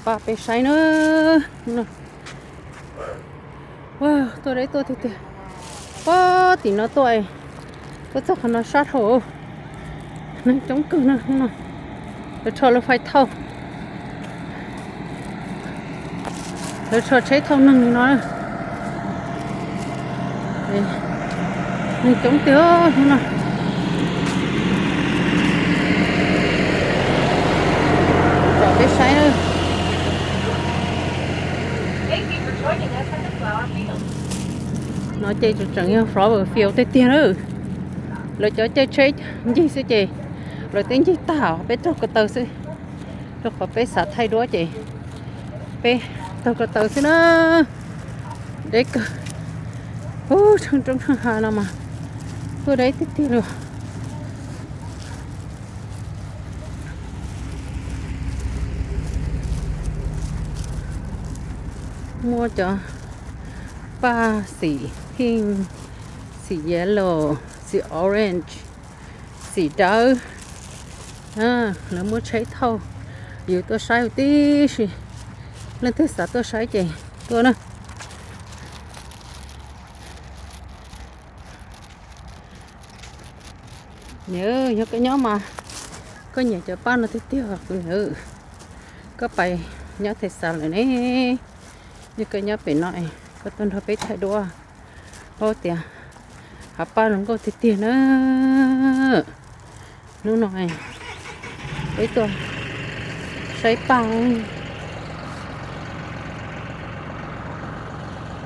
Pab peb saib na. Tuaj deb tuaj tiag tiag. Pab tim no tuaj, tuaj txog qhov no sab dhau. Neeg coob kawg na hnub no. Lawv rho lawv fais thauj, lawv rho tsheb thauj neeg li no. Neeg coob tiag hnub no. Peb saib. No ces tseem yog Flower Field tiag tiag na. Lawv cov caij tsheb ncig xwb ces lawv twb ncig tag, peb taug ko taw xwb. Rau qhov peb xav thaij duab ces peb taug ko taw xwb na. Deb kawg. Ub, tsheej roob tsheej hav no mas tuaj deb tiag tiag li. Muaj cov paj xim pink, xim yellow, xim orange, xim dawb. Lawv muab tsheb thauj, yus tuaj saib tib si. Leej twg xav tuaj saib ces tuaj na. Nws yog koj nyob mas koj nyiam cov paj no tiag tiag, koj pais nyob Texas lawm ne. Yog koj nyob pem no, koj tuaj nrog peb thaij duab, paub tias hav paj zoo nkauj tiag tiag na. Hnub no peb tuaj saib paj,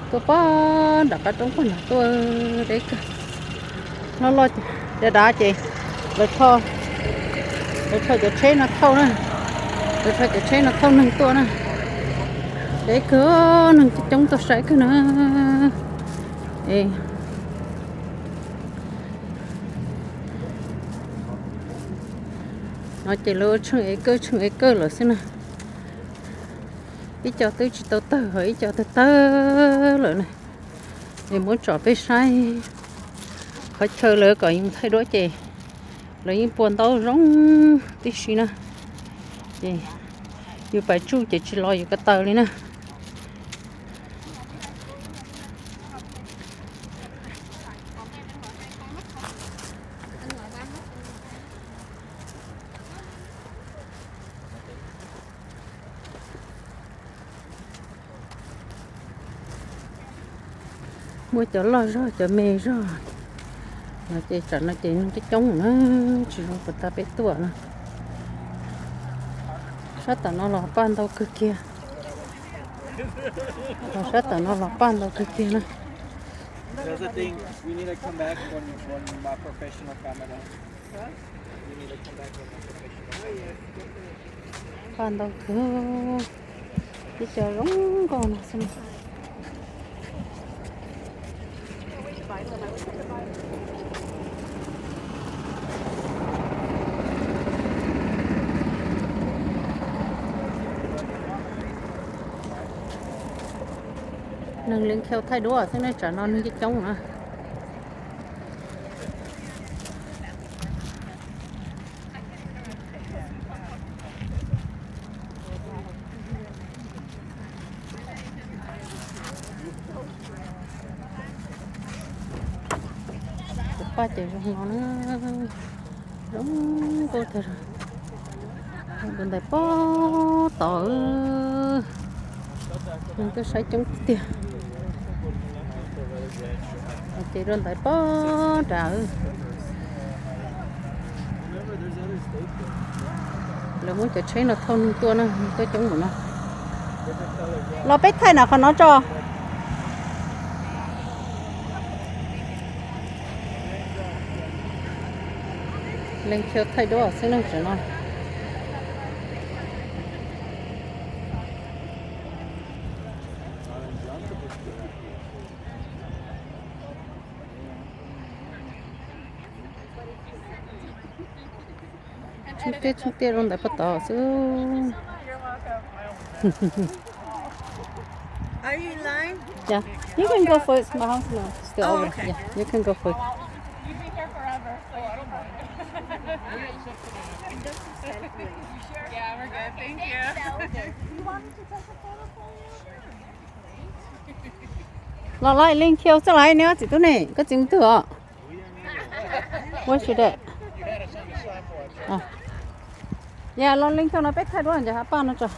tuaj pog nram qab roob pog nram tuaj deb kawg. Loj loj dav dav ces lawv, lawv rho cov tsheb no thauj na, lawv rho cov tsheb no thauj neeg tuaj na. Deb kawg, neeg coob tuaj saib kawg na. No ces lawv ua tsheej ev kawj tsheej ev kawj lawm xwb na. Ib co twb tsis tau tawg, ib co tawg tawg lawm na. Es muab tsom peb saib qhov chaw lawv kom yus thaij duab ces lawv yeej pua ntaub zoo tib si na. Ces yus pais tsuj ces tsis los yus ko taw li na. Muaj cov loj zog cov me zog. No ces tsam no ces neeg coob coob na, tsis zoo puas tas peb tuaj na. Sab tom no los paj ntau kawg kiag. Sab tom no los paj ntau kawg kiag na. Paj ntau kawg, ib co zoo nkauj no xwb. Neeg Leng Khau thaij duab xwb ne, tsam no neeg coob coob na. Cov paj ces zoo no na, zoo nkauj tag. Tus ntawd pog tod, neeg tuaj saib coob tiag. Ces rau ntawd pog nrad. Lawv muab cov tsheb no thauj neeg tuaj na, neeg tuaj coob npaum no. Los peb thaij na qhov no tso. Leng Khau thaij duab xwb na tam no. Tsheej tiaj tsheej tiaj rau ntawm pog tod xwb. Are you in line? Yeah, you can go first. My house is still over. Oh, okay. Yeah, you can go first. You've been here forever, so I don't mind. Yeah, we're good. Los los Leej Khiu txoj lais ne, txiv tub ne, koj txiv mus twg os? Ua si de. Yog los Leej Khiu no peb thaij duab ntawm hav paj no tso.